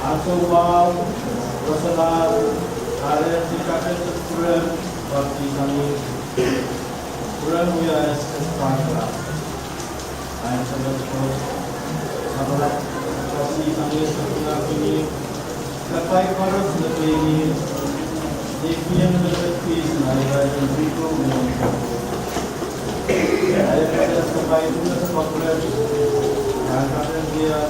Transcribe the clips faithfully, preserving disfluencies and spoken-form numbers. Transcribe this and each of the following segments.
Ansou mwahu, roson ahl, ahr en ti kapehse pwurehng baptismi. Pwurehng wia S. Pankala. Ahi Semesta Koht, Sapwellime, baptismi, sapwellime, kapai koaros me pein ih, ni kihong me pein pis na irail en riko me. Ahi Semesta Koht, kapai koaros me pein pis na irail en riko me.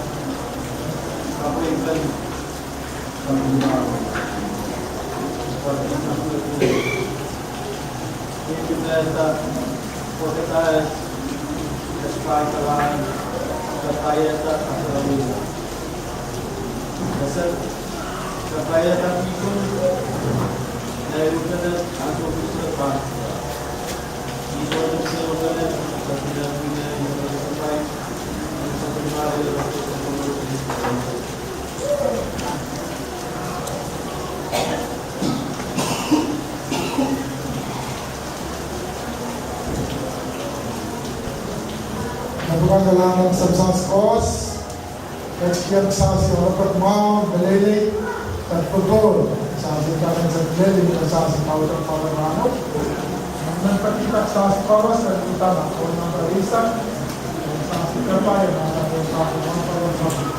Kapinga kalahngan en Semesta Koht, kitail kak sewese oaralap mwahu, meleilei, dan pwopwoud, sewese kalahngan en meleilei, sewese kaudok pada rahnwet. Nan pati kak sewese koaros, dan pwopwoud, nan pati kak sewese koaros,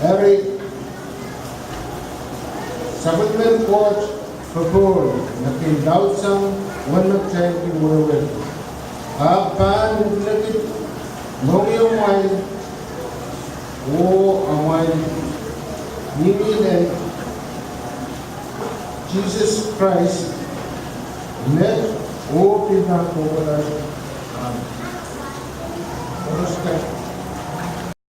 Eri, sapwellimen Koht pwopwoud me kin laudsang uwen me kitail kin wehwehki. Ahpw pahn ipwidi mohngiong amwail oh amwail mihmi nan Sises Krais, met oh pil pahn kohkohla